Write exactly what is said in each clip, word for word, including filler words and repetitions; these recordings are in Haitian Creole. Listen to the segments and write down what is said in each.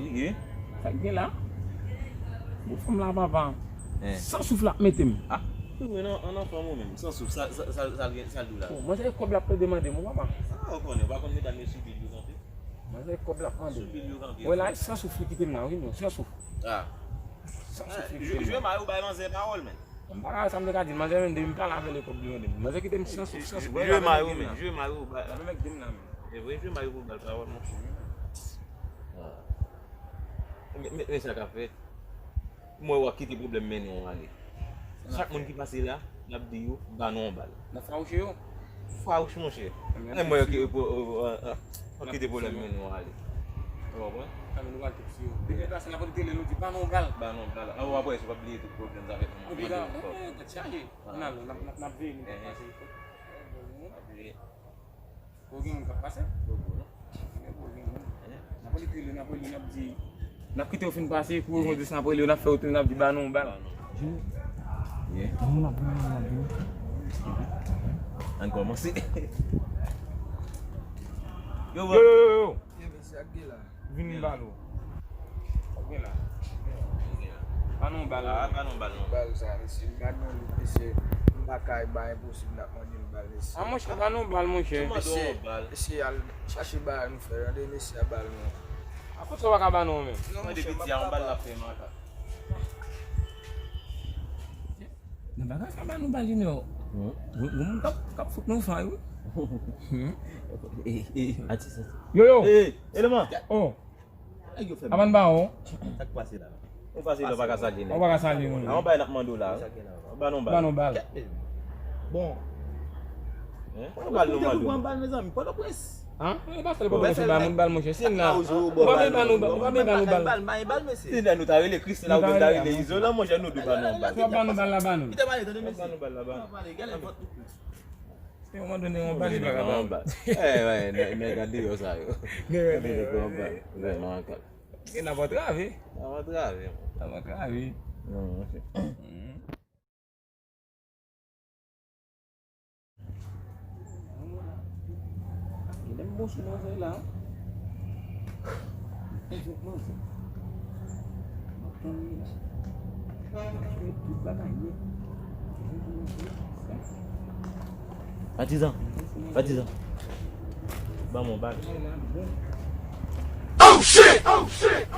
Wi, wi. Sa k gen la? Bon, fanm la, papa. San souf l ap mete m. Ah, wi, men an, an anfòm ou menm. San souf, sa, sa, sa, sa l gen, sa l di w la? Bon, manzè, e kòb l ap demande m, papa. Ah, ou konnen, ou pa konn medam yo sou bil yo kanpe? Manzè, e kòb l ap mande m. Sou bil yo kanpe. Wè la, e san souf li kite m la, wi, non, san souf. Ah. San souf li kite m la. Jwe ma yo bay manzè pawòl, men. M pa ka, sa m te ka di l, manzè menm depi m pale avè l e kòb li mande m. Manzè kite m san souf, san souf. Jwe mayo, men, jwe mayo, ba. Mwen menm k di m la, men. E vre, jwe mayo pou bal pawòl, monchè. Men, men, men sa k ap fèt. Mwen w ap kite pwoblèm mennen w ale. Chak moun ki pase la, n ap di yo, ba nou yon bal. N ap fawouche yo? Fawouch, monchè. Mwen yo ki, w ap kite pwoblèm mennen w ale. Ou konprann? Depi pase n ap tele nou di, ba nou yon bal. Ba nou yon bal. Ou apre, si w ap bliye tout pwoblèm sa avèk nou. Epi la, tèt chaje. N al, n ap, n ap, n ap veye moun k ap pase. N ap veye. Pou gen moun k ap pase? Pou gen moun. N ap rele, n ap rele, n ap di, n ap kite yo fin pase, pou yo konn di sa, n ap rele yo, n ap fè yo tounen, n ap di, ba nou yon bal. Moun ap vini, moun ap vini. Ann kòmanse. Yo, yo, yo, yo. Vin ba nou. Ok la. Ba nou bal. Ah, ba nou bal, non. Bal sa, mesye, m pa gen lit, mesye. M pa ka, e ba enposib n ap mande m bal, mesye. Ah, monchè, ba nou bal, monchè. Mesye, mesye, al chache bagay nou fè, tande, mesye, a bal nou. A kote w pa ka ba nou menm? Non, monchè, m ap ka ba. Nan bagay sa, ba nou bal, Junior. Gon moun k ap, k ap fout nou fay, wi. Atis, atis. Yo, yo. Eleman. Oh. Nèg yo fè mal. Avan ba ou. Sa k pase la? Ou pase la, ou pa ka salye nèg. Ou pa ka salye moun. An bay n ap mande w la. Ba nou bal. Ba nou bal. Bon. Hein? Ba nou bal, nou mande w. Pòtoprens. Hein? Ou pa fè l Pòtoprens, ou ba moun bal, monchè. Si n nan. Ou pa vle ba nou bal, ou pa vle ba nou bal. Si n nan, nou ta rele Kristina oubyen ta rele Izolan, monchè, nou dwe ba nou bal. Si w ap ba nou bal la, ba nou. Kite pale, tande mesye. Ba nou bal la, ba nou. Kite pale, gade vòt nou plis. Se yon moman done, yon bal li pa ka ba ou. Eh, wè, nèg, nèg andeyò sa yo. Nèg andeyò, nèg yo ba. Vrèman ankò. E n ap antrave. N ap antrave. N ap antrave. Non, monchè. Gade m bon sou manzè la. Patizan, patizan. Ban m yon bal. Oh shit! Oh shit!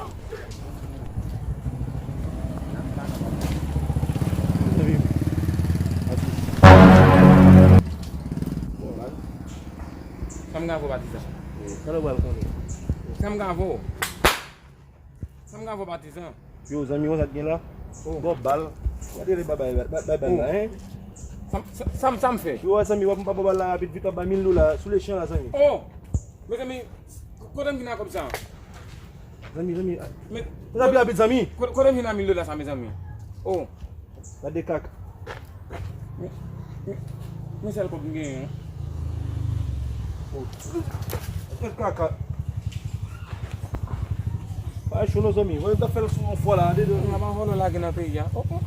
Sa m gen avè w, patizan? Sa m gen avè w? Sa m gen avè w, patizan? Yo, zanmi, wè sa k gen la? Gòp bal. Gade le babay, bay bal la, hein? Sa m, sa m, sa m fè? Yo, zanmi, w ap ba bal la rapid, vit w ap bay mil dola sou le chan la, zanmi. Oh! Mezanmi, kote m vin ak kòb sa? Zanmi, zanmi. Fè sa pi rapid, zanmi. Kote m vin ak mil dola sa, mezanmi? Oh. Gade kaka. Men, men, men sèl kòb m genyen an. Oh. Kaka. Pa cho non, zanmi. Mwen ta fè l sou yon fwa la, de, de. N ap vòlò lage nan peyi a. Oh, oh.